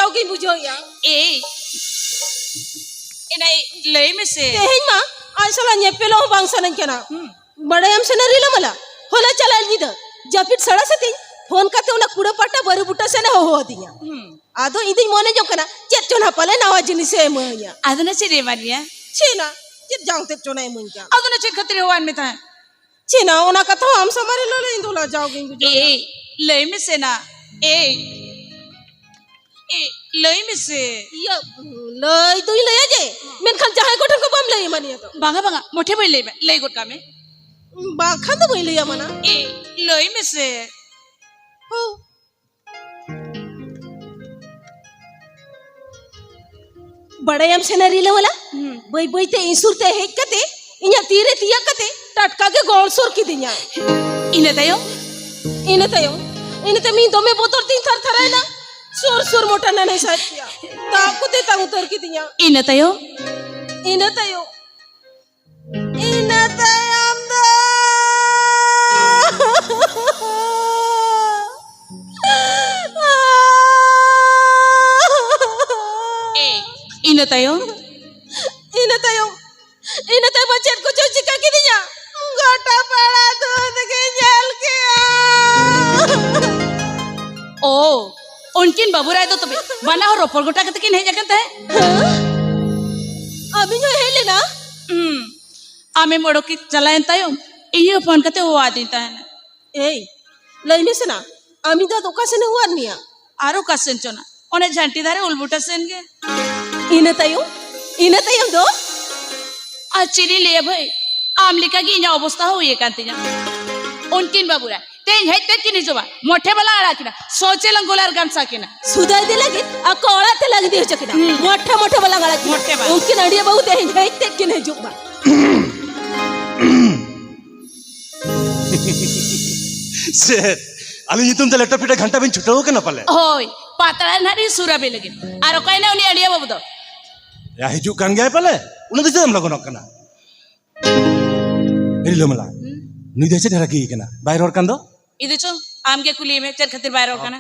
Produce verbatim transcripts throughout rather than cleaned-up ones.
ᱡᱟᱣᱜᱤᱧ ᱵᱩᱡᱷᱟᱹᱣᱮᱫᱼᱟ᱾ ᱮᱭ, ᱮᱱᱟ, ᱞᱟᱹᱭ ᱢᱮᱥᱮ᱾ ᱛᱮᱦᱮᱧ ᱢᱟ ᱟᱡ ᱥᱟᱞᱟᱜ ᱧᱮᱯᱮᱞᱚᱜ ᱦᱚᱸ ᱵᱟᱝ ᱥᱟᱱᱟᱧ ᱠᱟᱱᱟ᱾ ᱦᱩᱸ᱾ ᱵᱟᱲᱟᱭᱟᱢ ᱥᱮ ᱱᱟ ᱨᱤᱞᱟᱹᱢᱟᱞᱟ, ᱦᱚᱞᱟ ᱪᱟᱞᱟᱣ ᱧᱤᱫᱟᱹ ᱡᱟᱹᱯᱤᱫ ᱥᱟᱲᱟ ᱥᱟᱹᱛᱤᱧ ᱯᱷᱳᱱ ᱠᱟᱛᱮ ᱚᱱᱟ ᱠᱩᱲᱟᱹ ᱯᱟᱦᱴᱟ ᱵᱟᱹᱨᱩ ᱵᱩᱴᱟᱹ ᱥᱮᱱ ᱮ ᱦᱚᱦᱚ ᱟᱹᱫᱤᱧᱟ᱾ ᱦᱩᱸ᱾ ᱟᱫᱚ ᱤᱧ ᱫᱩᱧ ᱢᱚᱱᱮ ᱡᱚᱝ ᱠᱟᱱᱟ, ᱪᱮᱫ ᱪᱚ ᱱᱟᱜ ᱯᱟᱞᱮ ᱱᱟᱣᱟ ᱡᱤᱱᱤᱥᱮ ᱮᱢᱟᱹᱧᱟ᱾ ᱟᱫᱚ ᱱᱟ ᱪᱮᱫ ᱮ ᱮᱢᱟᱫ ᱢᱮᱭᱟ? ᱪᱮᱫ ᱱᱟ, ᱪᱮᱫ ᱡᱟᱝ ᱛᱮᱫ ᱪᱚ ᱱᱟ ᱮᱢᱟᱹᱧ ᱠᱟᱱ᱾ ᱟᱫᱚ ᱱᱟ ᱪᱮᱫ ᱠᱷᱟᱹᱛᱤᱨ ᱮ ᱦᱚᱦᱚᱣᱟᱫ ᱢᱮ ᱛᱟᱦᱮᱸᱫ? ᱪᱮᱫ ᱱᱟ, ᱚᱱᱟ ᱠᱟᱛᱷᱟ ᱦᱚᱸ ᱟᱢ ᱥᱟᱢᱟᱝ ᱨᱮ ᱞᱟᱹᱞᱟᱹᱭ ᱤᱧ ᱫᱚ ᱞᱟᱡᱟᱣ ᱜᱤᱧ ᱵᱩᱡᱷᱟᱹᱣ᱾ ᱮᱭ, ᱞᱟᱹᱭ ᱢᱮᱥᱮ ᱱᱟ᱾ ᱮᱭ, ᱮᱭ, ᱞᱟᱹᱭ ᱢᱮᱥᱮ᱾ ᱤᱭᱟᱹ, ᱞᱟᱹᱭ ᱫᱩᱧ ᱞᱟᱹᱭᱟ ᱡᱮ, ᱢᱮᱱᱠᱷᱟᱱ ᱡᱟᱦᱟᱸᱭ ᱠᱚᱴᱷᱮᱱ ᱠᱚ ᱵᱟᱢ ᱞᱟᱹᱭ ᱮᱢᱟᱱᱤᱭᱟ ᱛᱚ᱾ ᱵᱟᱝᱟ, ᱵᱟᱝᱟ, ᱢᱚᱴᱷᱮ ᱵᱟᱹᱧ ᱞᱟᱹᱭ ᱢᱮ, ᱞᱟᱹᱭ ᱜᱚᱫ ᱠᱟᱜ ᱢᱮ᱾ ᱵᱟᱠᱷᱟᱱ ᱫᱚ ᱵᱟᱹᱧ ᱞᱟᱹᱭ ᱟᱢᱟ ᱱᱟ᱾ ᱮᱭ, ᱞᱟᱹᱭ ᱢᱮᱥᱮ᱾ ᱦᱚᱸ᱾ ᱵᱟᱲᱟᱭᱟᱢ ᱥᱮ ᱱᱟ ᱨᱤᱞᱟᱹᱢᱟᱞᱟ? ᱦᱩᱸ᱾ ᱵᱟᱹᱭ ᱵᱟᱹᱭ ᱛᱮ ᱤᱧ ᱥᱩᱨ ᱛᱮ ᱦᱮᱡ ᱠᱟᱛᱮ, ᱤᱧᱟᱹᱜ ᱛᱤ ᱨᱮ ᱛᱤᱭᱟᱹᱜ ᱠᱟᱛᱮ, ᱴᱟᱴᱠᱟ ᱜᱮ ᱜᱚᱲ ᱥᱩᱨ ᱠᱤᱫᱤᱧᱟ᱾ ᱤᱱᱟᱹ ᱛᱟᱭᱚᱢ? ᱤᱱᱟᱹ ᱛᱟᱭᱚᱢ, ᱤᱱᱟᱹ ᱛᱟᱭᱚᱢ ᱤᱧ ᱫᱚᱢᱮ ᱵᱚᱛᱚᱨ ᱛᱤᱧ ᱛᱷᱟᱨ ᱛᱷᱟᱨᱟᱭᱮᱱᱟ᱾ ᱥᱩᱨ ᱥᱩᱨ ᱢᱚᱴᱟ ᱱᱟᱱᱮ ᱥᱟᱦᱮᱫ ᱠᱮᱭᱟ᱾ ᱫᱟᱜ ᱠᱚᱛᱮ ᱛᱟᱝ ᱩᱛᱟᱹᱨ ᱠᱤᱫᱤᱧᱟ᱾ ᱤᱱᱟᱹ ᱛᱟᱭᱚᱢ? ᱤᱱᱟᱹ ᱛᱟᱭᱚᱢ, ᱤᱱᱟᱹ ᱛᱟᱭᱚᱢ ᱫᱚ ᱮ, ᱤᱱᱟᱹ ᱛᱟᱭᱚᱢ? ᱤᱱᱟᱹ ᱛᱟᱭᱚᱢ, ᱤᱱᱟᱹ ᱛᱟᱭᱚᱢ ᱪᱮᱫ ᱠᱚᱪᱚ ᱪᱤᱠᱟ ᱠᱤᱫᱤᱧᱟ? ᱜᱚᱴᱟ ᱯᱟᱲᱟ ᱫᱩᱸᱫ ᱜᱮ ᱧᱮᱞ ᱠᱮᱜᱼᱟ᱾ ᱳ, ᱩᱱᱠᱤᱱ ᱵᱟᱹᱵᱩ ᱨᱟᱭ ᱫᱚ ᱛᱚᱵᱮ ᱵᱟᱱᱟ ᱦᱚᱲ ᱨᱚᱯᱚᱲ ᱜᱚᱴᱟ ᱠᱟᱛᱮ ᱠᱤᱱ ᱦᱮᱡ ᱟᱠᱟᱱ ᱛᱟᱦᱮᱸᱫ? ᱦᱮᱸ? ᱟᱢᱤᱧ ᱦᱚᱸ ᱦᱮᱡ ᱞᱮᱱᱟ᱾ ᱦᱩᱸ, ᱟᱢᱮᱢ ᱚᱰᱚᱠ ᱪᱟᱞᱟᱣᱮᱱ ᱛᱟᱭᱚᱢ ᱤᱧ ᱦᱚᱸ ᱯᱷᱳᱱ ᱠᱟᱛᱮ ᱦᱚᱦᱚ ᱟᱹᱫᱤᱧ ᱛᱟᱦᱮᱱᱟ᱾ ᱮᱭ, ᱞᱟᱹᱭ ᱢᱮᱥᱮ ᱱᱟ, ᱟᱢᱤᱧ ᱫᱚ ᱟᱫᱚ ᱚᱠᱟ ᱥᱮᱱᱮ ᱦᱚᱦᱚᱣᱟᱫ ᱢᱮᱭᱟ? ᱟᱨ ᱚᱠᱟ ᱥᱮᱱ ᱪᱚ ᱱᱟ, ᱚᱱᱮ ᱡᱷᱟᱱᱴᱤ ᱫᱷᱟᱨᱮ ᱩᱞ ᱵᱩᱴᱟᱹ ᱥᱮᱱ ᱜᱮ᱾ ᱤᱱᱟᱹ ᱛᱟᱭᱚᱢ, ᱤᱱᱟᱹ ᱛᱟᱭᱚᱢ ᱫᱚ? ᱟᱨ ᱪᱮᱫ ᱤᱧ ᱞᱟᱹᱭᱟ ᱵᱷᱟᱹᱭ, ᱟᱢ ᱞᱮᱠᱟ ᱜᱮ ᱤᱧᱟᱹᱜ ᱚᱵᱚᱥᱛᱟ ᱦᱚᱸ ᱦᱩᱭ ᱟᱠᱟᱱ ᱛᱤᱧᱟ᱾ ᱩᱱᱠᱤᱱ ᱵᱟᱹᱵᱩ ᱨᱟᱭ ᱛᱮᱦᱮᱧ ᱦᱮᱡ ᱛᱮ ᱠᱤᱱ ᱦᱤᱡᱩᱜᱼᱟ, ᱢᱚᱴᱷᱮ ᱵᱟᱞᱟ ᱟᱲᱟᱜ ᱠᱤᱱᱟ, ᱥᱚᱪᱮ ᱞᱟᱝ ᱜᱳᱞᱟᱨ ᱜᱟᱢᱪᱷᱟ ᱠᱤᱱᱟ᱾ ᱥᱩᱫᱷᱟᱹ ᱤᱫᱤ ᱞᱟᱹᱜᱤᱫ ᱟᱠᱚ ᱚᱲᱟᱜ ᱛᱮ ᱞᱟᱝ ᱤᱫᱤ ᱦᱚᱪᱚ ᱠᱤᱱᱟ᱾ ᱦᱩᱸ᱾ ᱢᱚᱴᱷᱮ ᱢᱚᱴᱷᱮ ᱵᱟᱞᱟᱝ ᱟᱲᱟᱜ ᱠᱤᱱᱟ᱾ ᱢᱚᱴᱷᱮ ᱵᱟᱝ᱾ ᱩᱱᱠᱤᱱ ᱟᱹᱰᱤᱭᱟᱹ ᱵᱟᱹᱦᱩ ᱛᱮᱦᱮᱧ ᱦᱮᱡ ᱛᱮ ᱠᱤᱱ ᱦᱤᱡᱩᱜ ᱢᱟ᱾ ᱪᱮᱫ? ᱟᱹᱞᱤᱧ ᱧᱩᱛᱩᱢ ᱛᱮ ᱞᱮᱴᱚ ᱯᱤᱴᱟᱹ ᱜᱷᱟᱱᱴᱟ ᱵᱤᱱ ᱪᱷᱩᱴᱟᱹᱣ ᱟᱠᱟᱱᱟ ᱯᱟᱞᱮ? ᱦᱳᱭ, ᱯᱟᱛᱲᱟ ᱱᱟᱦᱟᱜ ᱞᱤᱧ ᱥᱩᱨ ᱟᱹᱵᱤᱱ ᱞᱟᱹᱜᱤᱫ᱾ ᱟᱨ ᱚᱠᱟᱭᱮᱱᱟ ᱩᱱᱤ ᱟᱹᱰᱤᱭᱟᱹ ᱵᱟᱹᱵᱩ ᱫᱚ? ᱭᱟ, ᱦᱤᱡᱩᱜ ᱠᱟᱱ ᱜᱮᱭᱟᱭ ᱯᱟᱞᱮ, ᱩᱱᱤ ᱫᱚ ᱪᱮᱫ ᱮᱢ ᱞᱚᱜᱚᱱᱚᱜ ᱠᱟᱱᱟ? ᱨᱤᱞᱟᱹᱢᱟᱞᱟ, ᱦᱩᱸ? ᱱᱩᱭ ᱫᱚ ᱪᱮᱫ ᱮ ᱨᱟᱹᱜᱤ ᱠᱟᱱᱟ? ᱵᱟᱭ ᱨᱚᱲ ᱠᱟᱱ ᱫᱚ? ᱤᱫᱩ ᱪᱚ, ᱟᱢ ᱜᱮ ᱠᱩᱞᱤᱭᱮ ᱢᱮ, ᱪᱮᱫ ᱠᱷᱟᱹᱛᱤᱨ ᱵᱟᱭ ᱨᱚᱲ ᱠᱟᱱᱟ?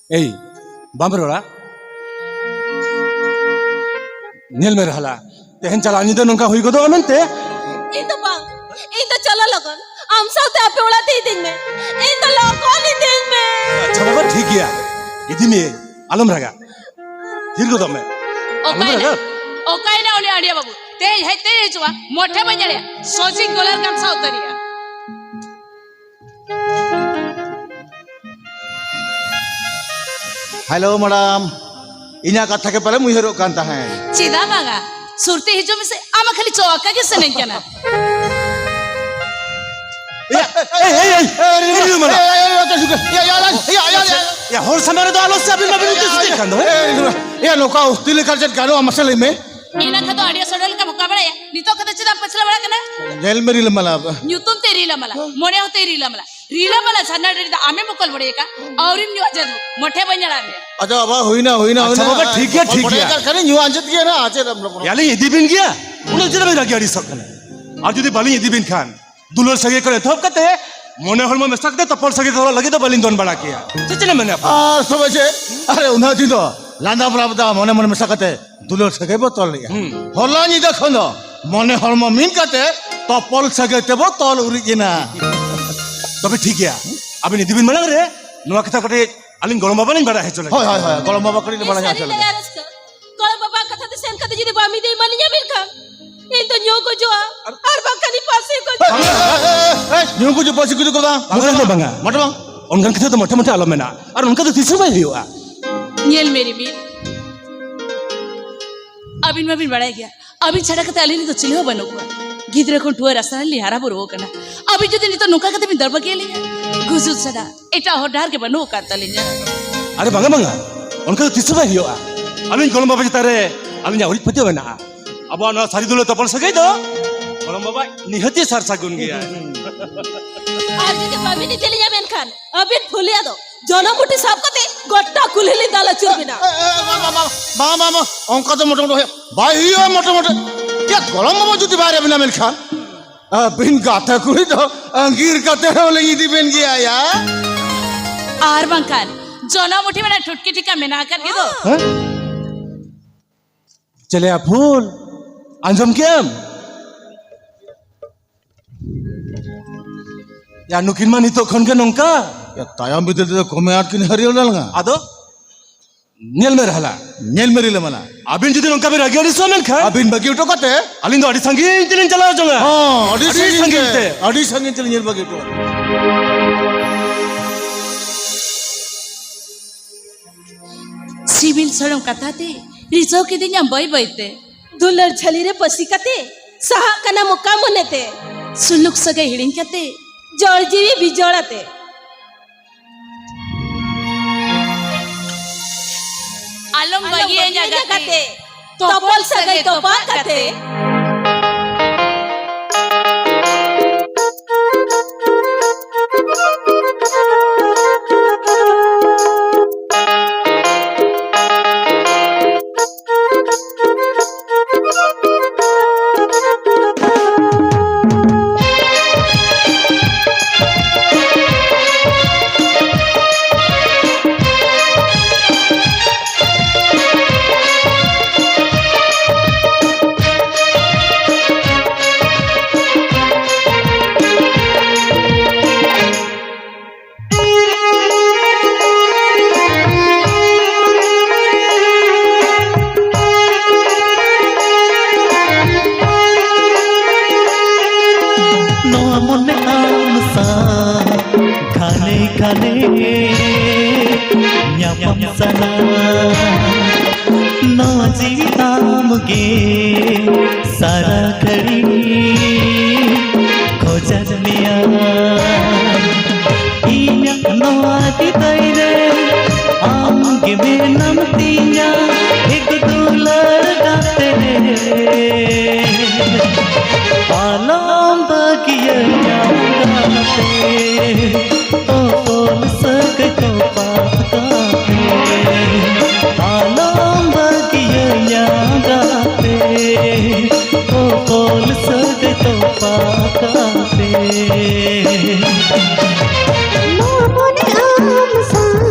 ᱮᱭ, ᱵᱟᱢ ᱨᱚᱲᱟ? ᱧᱮᱞ ᱢᱮ ᱨᱟᱦᱞᱟ, ᱛᱮᱦᱮᱧ ᱪᱟᱞᱟᱣ ᱧᱤᱫᱟᱹ ᱱᱚᱝᱠᱟ ᱦᱩᱭ ᱜᱚᱫᱚᱜᱼᱟ ᱢᱮᱱᱛᱮ? ᱤᱧ ᱫᱚ ᱵᱟᱝ, ᱤᱧ ᱫᱚ ᱪᱚᱞᱚ ᱞᱚᱜᱚᱱ, ᱟᱢ ᱥᱟᱶᱛᱮ ᱟᱯᱮ ᱚᱲᱟᱜ ᱛᱮ ᱤᱫᱤᱧ ᱢᱮ, ᱤᱧ ᱫᱚ ᱞᱚᱜᱚᱱ ᱤᱫᱤᱧ ᱢᱮ᱾ ᱟᱪᱪᱷᱟ ᱵᱟᱵᱟ, ᱴᱷᱤᱠ ᱜᱮᱭᱟ, ᱤᱫᱤ ᱢᱮᱭᱟᱹᱧ, ᱟᱞᱚᱢ ᱨᱟᱜᱟ, ᱛᱷᱤᱨ ᱜᱚᱫᱚᱜ ᱢᱮ᱾ ᱟᱞᱚᱢ ᱚᱠᱟᱭᱮᱱᱟ? ᱨᱟᱜᱟ᱾ ᱚᱠᱟᱭᱮᱱᱟ ᱩᱱᱤ ᱟᱹᱰᱤᱭᱟ ᱵᱟᱹᱵᱩ? ᱛᱮᱦᱮᱧ ᱦᱮᱡ ᱛᱮ ᱦᱤᱡᱩᱜᱼᱟ, ᱢᱚᱴᱷᱮ ᱵᱟᱹᱧ ᱫᱟᱲᱮᱭᱟᱜᱼᱟ, ᱥᱚᱡᱤᱧ ᱜᱚᱞᱮᱨ ᱜᱟᱢᱪᱷᱟ ᱩᱛᱟᱹᱨᱤᱭᱟ᱾ ᱦᱮᱞᱳ ᱢᱮᱰᱟᱢ, ᱤᱧᱟᱹᱜ ᱠᱟᱛᱷᱟ ᱜᱮ ᱯᱟᱞᱮᱢ ᱩᱭᱦᱟᱹᱨᱚᱜ ᱠᱟᱱ ᱛᱟᱦᱮᱸᱫ᱾ ᱪᱮᱫᱟᱜ ᱵᱟᱝᱟ? ᱥᱩᱨᱛᱮ ᱦᱤᱡᱩᱜ ᱢᱮᱥᱮ, ᱟᱢ ᱠᱷᱟᱹᱞᱤ ᱪᱚᱣᱟᱠᱟ ᱜᱮ ᱥᱟᱱᱟᱧ ᱠᱟᱱᱟ᱾ ᱮᱭᱟ, ᱮᱭ, ᱮᱭ, ᱮᱭ, ᱮᱭ, ᱨᱤᱞᱟᱹᱢᱟᱞᱟ᱾ ᱮᱭᱟ, ᱦᱚᱲ ᱥᱟᱢᱟᱝ ᱨᱮᱫᱚ ᱟᱞᱚ ᱥᱮ, ᱟᱹᱵᱤᱱ ᱢᱟᱵᱤᱱ ᱩᱛᱤ ᱥᱩᱛᱤᱜ ᱠᱟᱱ ᱫᱚ, ᱦᱮᱸ? ᱮᱭᱟ, ᱱᱚᱝᱠᱟ ᱩᱥᱛᱤ ᱞᱮᱠᱷᱟᱱ ᱪᱮᱫ ᱜᱟᱱᱚᱜᱼᱟ, ᱢᱟᱥᱮ ᱞᱟᱹᱭ ᱢᱮ? ᱮᱱᱟᱝ ᱠᱷᱟᱱ ᱫᱚ ᱟᱹᱰᱤ ᱥᱚᱰᱚ ᱞᱮᱠᱟᱢ ᱦᱚᱠᱟ ᱵᱟᱲᱟᱭᱟ, ᱱᱤᱛᱚᱜ ᱠᱟᱛᱮ ᱪᱮᱫᱟᱜ ᱮᱢ ᱯᱟᱹᱪᱷᱞᱟᱹ ᱵᱟᱲᱟᱜ ᱠᱟᱱᱟ? ᱧᱮᱞ ᱢᱮ ᱨᱤᱞᱟᱹᱢᱟᱞᱟ᱾ ᱧᱩᱛᱩᱢ ᱛᱮ ᱨᱤᱞᱟᱹᱢᱟᱞᱟ, ᱢᱚᱱᱮ ᱦᱚᱸᱛᱮ ᱨᱤᱞᱟᱹᱢᱟᱞᱟ᱾ ᱨᱤᱞᱟᱹᱢᱟᱞᱟ ᱡᱷᱟᱨᱱᱟ ᱰᱟᱹᱰᱤ ᱫᱚ ᱟᱢᱮᱢ ᱢᱚᱠᱚᱞ ᱵᱟᱲᱟᱭ ᱟᱠᱟᱫ, ᱟᱹᱣᱨᱤᱢ ᱧᱩ ᱟᱡᱟᱫ, ᱢᱚᱴᱷᱮ ᱵᱟᱹᱧ ᱟᱲᱟᱜ ᱢᱮᱭᱟ᱾ ᱟᱪᱪᱷᱟ ᱵᱟᱵᱟ, ᱦᱩᱭᱱᱟ, ᱦᱩᱭᱱᱟ, ᱟᱪᱪᱷᱟ ᱦᱩᱭᱱᱟ᱾ ᱵᱟᱵᱟ, ᱴᱷᱤᱠ ᱜᱮᱭᱟ, ᱴᱷᱤᱠ ᱜᱮᱭᱟ᱾ ᱠᱟᱱ ᱠᱷᱟᱱ ᱧᱩ ᱟᱸᱡᱮᱫ ᱜᱮᱭᱟ ᱱᱟ, ᱟᱸᱡᱮᱫ ᱮᱢ ᱞᱚᱜᱚᱱ᱾ ᱭᱟᱞᱤᱧ ᱤᱫᱤ ᱵᱤᱱ ᱜᱮᱭᱟ, ᱩᱱᱟᱹᱜ ᱪᱮᱫᱟᱜ ᱵᱤᱱ ᱨᱟᱹᱜᱤ ᱟᱹᱲᱤᱥᱚᱜ ᱠᱟᱱᱟ? ᱟᱨ ᱡᱩᱫᱤ ᱵᱟᱹᱞᱤᱧ ᱤᱫᱤ ᱵᱤᱱ ᱠᱷᱟᱱ, ᱫᱩᱞᱟᱹᱲ ᱥᱟᱹᱜᱟᱹᱭ ᱠᱷᱚᱱ ᱮᱛᱚᱦᱚᱵ ᱠᱟᱛᱮ ᱢᱚᱱᱮ ᱦᱚᱲᱢᱚ ᱢᱮᱥᱟ ᱠᱟᱛᱮ ᱛᱚᱯᱚᱞ ᱥᱟᱹᱜᱟᱹᱭ ᱫᱚᱦᱚ ᱞᱟᱹᱜᱤᱫ ᱫᱚ ᱵᱟᱹᱞᱤᱧ ᱫᱚᱱ ᱵᱟᱲᱟ ᱠᱮᱭᱟ᱾ ᱪᱮᱫ ᱪᱮᱫ ᱮᱢ ᱢᱮᱱᱟ? ᱟᱨ ᱛᱚᱵᱮ ᱪᱮᱫ? ᱟᱨᱮ, ᱩᱱᱟᱹᱜ ᱫᱤᱱ ᱫᱚ ᱞᱟᱸᱫᱟ ᱵᱟᱲᱟ ᱵᱟᱫᱟ ᱢᱚᱱᱮ ᱢᱚᱱᱮ ᱢᱮᱥᱟ ᱠᱟᱛᱮ ᱫᱩᱞᱟᱹᱲ ᱥᱟᱹᱜᱟᱹᱭ ᱵᱚ ᱛᱚᱞ ᱞᱮᱜᱼᱟ᱾ ᱦᱩᱸ᱾ ᱦᱚᱞᱟ ᱧᱤᱫᱟᱹ ᱠᱷᱚᱱ ᱫᱚ ᱢᱚᱱᱮ ᱦᱚᱲᱢᱚ ᱢᱤᱫ ᱠᱟᱛᱮ ᱛᱚᱯᱚᱞ ᱥᱟᱹᱜᱟᱹᱭ ᱛᱮᱵᱚ ᱛᱚᱞ ᱩᱨᱤᱡ ᱮᱱᱟ᱾ ᱛᱚᱵᱮ ᱴᱷᱤᱠ ᱜᱮᱭᱟ, ᱟᱵᱤᱱ ᱤᱫᱤ ᱵᱤᱱ ᱢᱟᱲᱟᱝ ᱨᱮ ᱱᱚᱣᱟ ᱠᱟᱛᱷᱟ ᱠᱟᱹᱴᱤᱡ ᱟᱹᱞᱤᱧ ᱜᱚᱲᱚᱢ ᱵᱟᱵᱟ ᱞᱤᱧ ᱵᱟᱲᱟᱭ ᱦᱚᱪᱚ ᱞᱮᱱ ᱦᱳᱭ, ᱜᱮ᱾ ᱦᱳᱭ, ᱦᱳᱭ, ᱜᱚᱲᱚᱢ ᱵᱟᱵᱟ ᱠᱟᱹᱴᱤᱡ ᱞᱤᱧ ᱵᱟᱲᱟᱭ ᱥᱟᱹᱨᱤ ᱦᱚᱪᱚ ᱞᱮᱱ ᱞᱟᱹᱭᱟ ᱜᱮ᱾ ᱨᱟᱹᱥᱠᱟᱹ᱾ ᱜᱚᱲᱚᱢ ᱵᱟᱵᱟ ᱠᱟᱛᱷᱟ ᱛᱮ ᱥᱮᱱ ᱠᱟᱛᱮ ᱡᱩᱫᱤ ᱵᱟᱢ ᱤᱫᱤᱭ ᱢᱟᱱᱤᱧᱟ ᱢᱮᱱᱠᱷᱟᱱ ᱤᱧ ᱫᱚ ᱧᱩ ᱜᱚᱡᱚᱜᱼᱟ, ᱟᱨ ᱵᱟᱝᱠᱷᱟᱱ ᱤᱧ ᱯᱟᱹᱥᱤ ᱜᱚᱡᱚᱜᱼᱟ᱾ ᱮ, ᱮ, ᱮ, ᱧᱩ ᱜᱩᱡᱩᱜ, ᱯᱟᱹᱥᱤ ᱜᱩᱡᱩᱜ ᱠᱚᱫᱚ ᱵᱟᱝ᱾ ᱵᱟᱝᱟ, ᱵᱟᱝᱟ, ᱵᱟᱝᱟ᱾ ᱢᱚᱴᱮ ᱵᱟᱝ᱾ ᱚᱱᱠᱟᱱ ᱠᱟᱛᱷᱟ ᱫᱚ ᱢᱚᱴᱮ ᱢᱚᱴᱮ ᱟᱞᱚ ᱢᱮᱱᱟ, ᱟᱨ ᱚᱱᱠᱟ ᱫᱚ ᱛᱤᱥ ᱦᱚᱸ ᱵᱟᱭ ᱦᱩᱭᱩᱜᱼᱟ᱾ ᱧᱮᱞ ᱢᱮ ᱨᱤᱢᱤᱞ, ᱟᱹᱵᱤᱱ ᱢᱟᱵᱤᱱ ᱵᱟᱲᱟᱭ ᱜᱮᱭᱟ, ᱟᱹᱵᱤᱱ ᱪᱷᱟᱰᱟ ᱠᱟᱛᱮ ᱟᱹᱞᱤᱧ ᱨᱮᱱ ᱫᱚ ᱪᱤᱞᱤ ᱦᱚᱸ ᱵᱟᱹᱱᱩᱜ ᱠᱚᱣᱟ᱾ ᱜᱤᱫᱽᱨᱟᱹ ᱠᱷᱚᱱ ᱴᱩᱣᱟᱹᱨ ᱟᱥᱨᱟ ᱨᱮᱞᱤᱧ ᱦᱟᱨᱟ ᱵᱩᱨᱩ ᱟᱠᱟᱱᱟ᱾ ᱟᱹᱵᱤᱱ ᱡᱩᱫᱤ ᱱᱤᱛᱚᱜ ᱱᱚᱝᱠᱟ ᱠᱟᱛᱮ ᱵᱤᱱ ᱫᱟᱲ ᱵᱟᱹᱜᱤ ᱟᱹᱞᱤᱧᱟ, ᱜᱩᱡᱩᱜ ᱪᱷᱟᱰᱟ ᱮᱴᱟᱜ ᱦᱚᱨ ᱰᱟᱦᱟᱨ ᱜᱮ ᱵᱟᱹᱱᱩᱜ ᱟᱠᱟᱫ ᱛᱟᱹᱞᱤᱧᱟ᱾ ᱟᱨᱮ ᱵᱟᱝᱟ, ᱵᱟᱝᱟ, ᱚᱱᱠᱟ ᱫᱚ ᱛᱤᱥ ᱦᱚᱸ ᱵᱟᱭ ᱦᱩᱭᱩᱜᱼᱟ᱾ ᱟᱹᱞᱤᱧ ᱜᱚᱲᱚᱢ ᱵᱟᱵᱟ ᱪᱮᱛᱟᱱ ᱨᱮ ᱟᱹᱞᱤᱧᱟᱜ ᱩᱨᱤᱡ ᱯᱟᱹᱛᱭᱟᱹᱣ ᱢᱮᱱᱟᱜᱼᱟ᱾ ᱟᱵᱚᱣᱟᱜ ᱱᱚᱣᱟ ᱥᱟᱹᱨᱤ ᱫᱩᱞᱟᱹᱲ ᱛᱚᱯᱚᱞ ᱥᱟᱹᱜᱟᱹᱭ ᱫᱚ ᱜᱚᱲᱚᱢ ᱵᱟᱵᱟ ᱱᱤᱦᱟᱹᱛᱤ ᱥᱟᱨ ᱥᱟᱹᱜᱩᱱ ᱜᱮᱭᱟ᱾ ᱟᱨ ᱡᱩᱫᱤ ᱵᱟᱹᱵᱤᱱ ᱤᱫᱤ ᱞᱤᱧᱟ ᱢᱮᱱᱠᱷᱟᱱ ᱟᱹᱵᱤᱱ ᱯᱷᱩᱞᱤᱭᱟ ᱫᱚ ᱡᱚᱱᱚᱢ ᱢᱩᱴᱷᱤ ᱥᱟᱵ ᱠᱟᱛᱮ ᱜᱚᱴᱟ ᱠᱩᱞᱦᱤ ᱞᱤᱧ ᱫᱟᱞ ᱟᱹᱪᱩᱨ ᱵᱤᱱᱟ᱾ ᱮ, ᱮ, ᱵᱟᱝ, ᱵᱟᱝ, ᱵᱟᱝ, ᱵᱟᱝ, ᱵᱟᱝ, ᱵᱟᱝ, ᱚᱱᱠᱟ ᱫᱚ ᱢᱚᱴᱟᱢᱩᱴᱤ ᱵᱟᱭ ᱦᱩᱭᱩᱜᱼᱟ, ᱢᱚᱴᱟᱢᱩᱴᱤ᱾ ᱪᱮᱫ ᱜᱚᱲᱚᱢ ᱵᱟᱵᱟ ᱡᱩᱫᱤ ᱵᱟᱭ ᱨᱮᱵᱮᱱᱟ ᱢᱮᱱᱠᱷᱟᱱ ᱟᱹᱵᱤᱱ ᱜᱟᱛᱮ ᱠᱩᱲᱤ ᱫᱚ ᱟᱸᱜᱤᱨ ᱠᱟᱛᱮ ᱦᱚᱸ ᱞᱤᱧ ᱤᱫᱤ ᱵᱮᱱ ᱜᱮᱭᱟ ᱭᱟ᱾ ᱟᱨ ᱵᱟᱝᱠᱷᱟᱱ ᱡᱚᱱᱚᱢ ᱩᱴᱷᱤ ᱢᱟᱱᱮ ᱴᱷᱩᱴᱠᱤ ᱴᱷᱤᱠᱟ ᱢᱮᱱᱟᱜ ᱟᱠᱟᱫ ᱜᱮ ᱫᱚ᱾ ᱦᱮᱸ? ᱪᱮᱞᱮᱭᱟ ᱯᱷᱩᱞ, ᱟᱸᱡᱚᱢ ᱠᱮᱜ ᱟᱢ? ᱭᱟ, ᱱᱩᱠᱤᱱ ᱢᱟ ᱱᱤᱛᱚᱜ ᱠᱷᱚᱱ ᱜᱮ ᱱᱚᱝᱠᱟ᱾ ᱭᱟ, ᱛᱟᱭᱚᱢ ᱵᱤᱫᱟᱹᱞ ᱛᱮᱫᱚ ᱠᱚᱢᱮ ᱟᱸᱴ ᱠᱤᱱ ᱦᱟᱹᱨᱭᱟᱹᱲ ᱞᱮᱱᱟ᱾ ᱟᱫᱚ? ᱧᱮᱞ ᱢᱮ ᱨᱟᱦᱞᱟ᱾ ᱧᱮᱞ ᱢᱮ ᱨᱤᱞᱟᱹᱢᱟᱞᱟ᱾ ᱟᱹᱵᱤᱱ ᱡᱩᱫᱤ ᱱᱚᱝᱠᱟ ᱵᱤᱱ ᱨᱟᱹᱜᱤ ᱟᱹᱲᱤᱥᱚᱜᱼᱟ ᱢᱮᱱᱠᱷᱟᱱ ᱟᱹᱵᱤᱱ ᱵᱟᱹᱜᱤ ᱦᱚᱴᱚ ᱠᱟᱛᱮ ᱟᱹᱞᱤᱧ ᱫᱚ ᱟᱹᱰᱤ ᱥᱟᱺᱜᱤᱧ ᱛᱮᱞᱤᱧ ᱪᱟᱞᱟᱣ ᱡᱚᱝᱟ᱾ ᱦᱚᱸ, ᱟᱹᱰᱤ ᱟᱹᱰᱤ ᱥᱟᱺᱜᱤᱧ ᱥᱟᱺᱜᱤᱧ ᱛᱮ᱾ ᱛᱮ᱾ ᱟᱹᱰᱤ ᱥᱟᱺᱜᱤᱧ ᱛᱮᱞᱤᱧ ᱧᱮᱞ ᱵᱟᱹᱜᱤ ᱦᱚᱴᱚ ᱠᱟᱜᱼᱟ᱾ ᱥᱤᱵᱤᱞ ᱥᱚᱲᱚᱢ ᱠᱟᱛᱷᱟ ᱛᱮ ᱨᱤᱡᱷᱟᱹᱣ ᱠᱤᱫᱤᱧᱟᱢ ᱵᱟᱹᱭ ᱵᱟᱹᱭ ᱛᱮ᱾ ᱫᱩᱞᱟᱹᱲ ᱡᱷᱟᱹᱞᱤ ᱨᱮ ᱯᱟᱹᱥᱤ ᱠᱟᱛᱮ ᱥᱟᱦᱟᱜ ᱠᱟᱱᱟᱢ ᱚᱠᱟ ᱢᱚᱱᱮ ᱛᱮ? ᱥᱩᱞᱩᱠ ᱥᱟᱹᱜᱟᱹᱭ ᱦᱤᱲᱤᱧ ᱠᱟᱛᱮ ᱡᱚᱲ ᱡᱤᱣᱤ ᱵᱤᱡᱚᱲ ᱟᱛᱮ᱾ ᱟᱞᱚᱢ ᱵᱟᱹᱜᱤᱭᱟᱹᱧᱟ ᱜᱟᱛᱮ, ᱛᱚᱯᱚᱞ ᱥᱟᱹᱜᱟᱹᱭ ᱛᱚᱯᱟᱜ ᱠᱟᱛᱮ᱾ ᱱᱚᱣᱟ ᱢᱚᱱᱮ ᱟᱢ ᱥᱟᱶ ᱜᱷᱟᱱᱮ ᱜᱷᱟᱱᱮ ᱧᱟᱯᱟᱢ ᱥᱟᱱᱟ᱾ ᱱᱚᱣᱟ ᱡᱤᱣᱤ ᱟᱢ ᱜᱮ ᱥᱟᱨᱟ ᱜᱷᱟᱹᱲᱤ ᱠᱷᱚᱡᱟᱫ ᱢᱮᱭᱟ᱾ ᱤᱧᱟᱜ ᱱᱚᱣᱟ ᱦᱤᱫᱟᱹᱭ ᱨᱮ ᱟᱢ ᱜᱮ ᱢᱮᱱᱟᱢ ᱛᱤᱧᱟ, ᱮᱠ ᱫᱩᱞᱟᱹᱲ ᱜᱟᱛᱮ ᱨᱮ᱾ ᱟᱞᱚᱢ ᱵᱟᱹᱜᱤᱭᱟᱹᱧᱟ ᱜᱟᱛᱮ, ᱛᱚᱯᱚᱞ ᱥᱟᱹᱜᱟᱹᱭ ᱛᱚᱯᱟᱜ ᱠᱟᱛᱮ᱾ ᱟᱞᱚᱢ ᱵᱟᱹᱜᱤᱭᱟᱹᱧᱟ ᱜᱟᱛᱮ, ᱛᱚᱯᱚᱞ ᱥᱟᱹᱜᱟᱹᱭ ᱛᱚᱯᱟᱜ ᱠᱟᱛᱮ᱾ ᱱᱚᱣᱟ ᱢᱚᱱᱮ ᱟᱢ ᱥᱟᱶ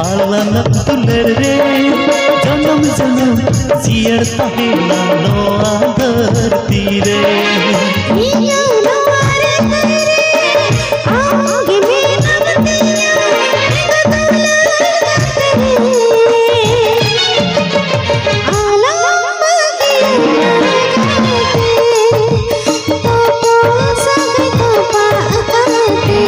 ᱟᱞᱟᱝᱟᱜ ᱫᱩᱞᱟᱹᱲ ᱨᱮ ᱡᱚᱱᱚᱢ ᱡᱚᱱᱚᱢ ᱡᱤᱭᱟᱹᱲ ᱛᱟᱦᱮᱱᱟ ᱱᱚᱣᱟ ᱫᱷᱟᱹᱨᱛᱤ ᱨᱮ᱾ ᱤᱧᱟᱹᱜ ᱱᱚᱣᱟ ᱨᱮ ᱟᱢ ᱜᱮ ᱢᱮᱱᱟᱢ ᱛᱤᱧᱟ, ᱤᱧ ᱫᱚ ᱫᱩᱞᱟᱹᱲ ᱜᱟᱛᱮ ᱨᱮ᱾ ᱟᱞᱚᱢ ᱵᱟᱹᱜᱤᱭᱟ ᱜᱟᱛᱮ, ᱛᱚᱯᱚᱞ ᱥᱟᱹᱜᱟᱹᱭ ᱛᱚᱯᱟᱜ ᱠᱟᱛᱮ᱾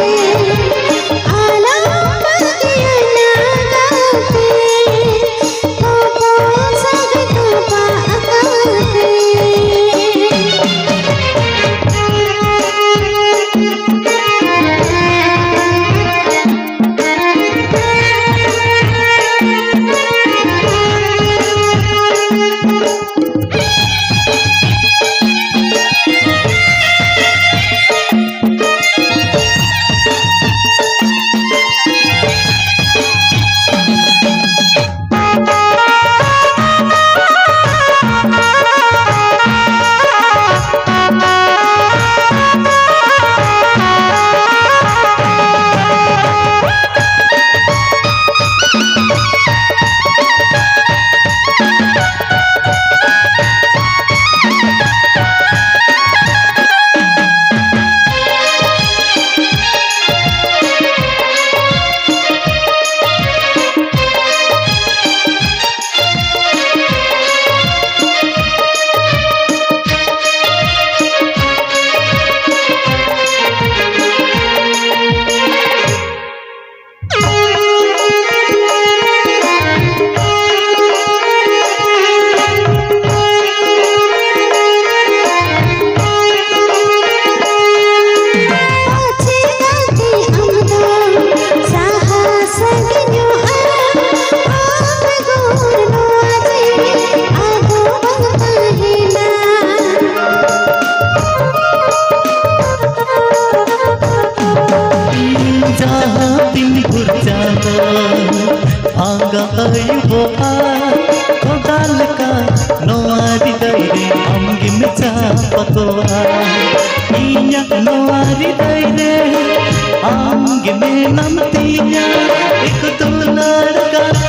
ᱡᱟᱦᱟᱸ ᱛᱤᱱ ᱵᱷᱳᱨ ᱪᱟᱸᱫᱚ ᱟᱸᱜᱟ ᱟᱹᱭᱩᱵᱚᱜᱼᱟ, ᱠᱷᱚᱫᱟ ᱞᱮᱠᱟ ᱱᱚᱣᱟ ᱦᱨᱤᱫᱟᱹᱭ ᱨᱮ ᱟᱢᱜᱮᱢ ᱪᱟᱯᱟᱫᱚᱜᱼᱟ᱾ ᱤᱧᱟᱹᱜ ᱱᱚᱣᱟ ᱦᱨᱤᱫᱟᱹᱭ ᱨᱮ ᱟᱢᱜᱮ ᱢᱮᱱᱟᱢ ᱛᱤᱧᱟ, ᱮᱠ ᱫᱩᱞᱟᱹᱲ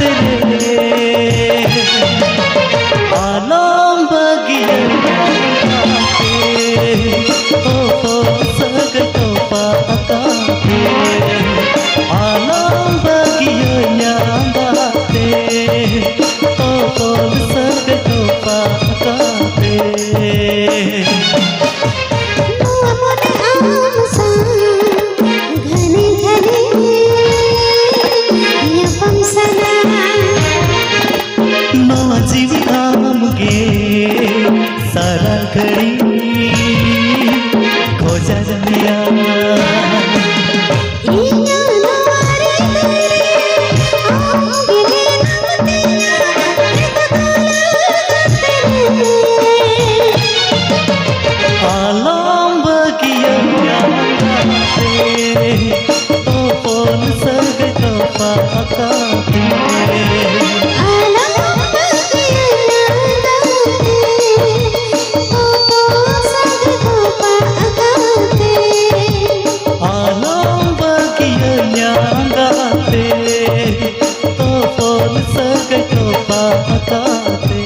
ᱛᱮᱨᱮ, ᱟᱞᱚᱢ ᱵᱟᱹᱜᱤᱭᱟᱹᱧᱟ ᱛᱟᱯᱮ, ᱚᱯᱚᱱ ᱥᱟᱹᱜᱟᱹᱭ ᱛᱚᱯᱟᱜ ᱠᱟᱛᱮ᱾ ᱟᱞᱚᱢ ᱵᱟᱹᱜᱤᱭᱟᱹᱧᱟ ᱛᱟᱯᱮ, ᱚᱯᱚᱱ ᱥᱟᱹᱜᱟᱹᱭ ᱛᱚᱯᱟᱜ ᱠᱟᱛᱮ᱾ ᱱᱚᱣᱟ ᱢᱚᱱᱮ ᱟᱢ ᱥᱟᱶ ᱜᱷᱟᱱᱮ ᱜᱷᱟᱱᱮ ᱧᱟᱯᱟᱢ ᱥᱟᱱᱟ᱾ ᱱᱚᱣᱟ ᱡᱤᱣᱤ ᱟᱢ ᱜᱮ ᱥᱟᱨᱟ ᱜᱷᱟᱹᱲᱤ ᱠᱷᱚᱡᱟᱧ ᱢᱮᱭᱟ᱾ ᱤᱧᱟᱹᱜ ᱱᱚᱣᱟ ᱨᱤᱛᱟᱹ ᱨᱮ ᱟᱢ ᱜᱮ ᱢᱮᱱᱟᱢ ᱛᱤᱧᱟ, ᱨᱤᱛᱟᱹ ᱛᱟᱞᱟ ᱠᱟᱛᱮ᱾ ᱟᱞᱚᱢ ᱵᱟᱹᱜᱤᱭᱟᱹᱧᱟ ᱛᱟᱯᱮ, ᱚᱯᱚᱱ ᱥᱟᱹᱜᱟᱹᱭ ᱛᱚᱯᱟᱜ ᱠᱟᱛᱮ᱾ ᱟᱞᱚᱢ ᱵᱟᱹᱜᱤᱭᱟᱹᱧᱟ ᱛᱟᱯᱮ, ᱚᱯᱚᱱ ᱥᱟᱹᱜᱟᱹᱭ ᱛᱚᱯᱟᱜ ᱠᱟᱛᱮ᱾ ᱟᱞᱚᱢ ᱵᱟᱹᱜᱤᱭᱟᱹᱧᱟ ᱜᱟᱛᱮ, ᱚᱯᱚᱱ ᱥᱟᱹᱜᱟᱹᱭ ᱛᱚᱯᱟᱜ ᱠᱟᱛᱮ᱾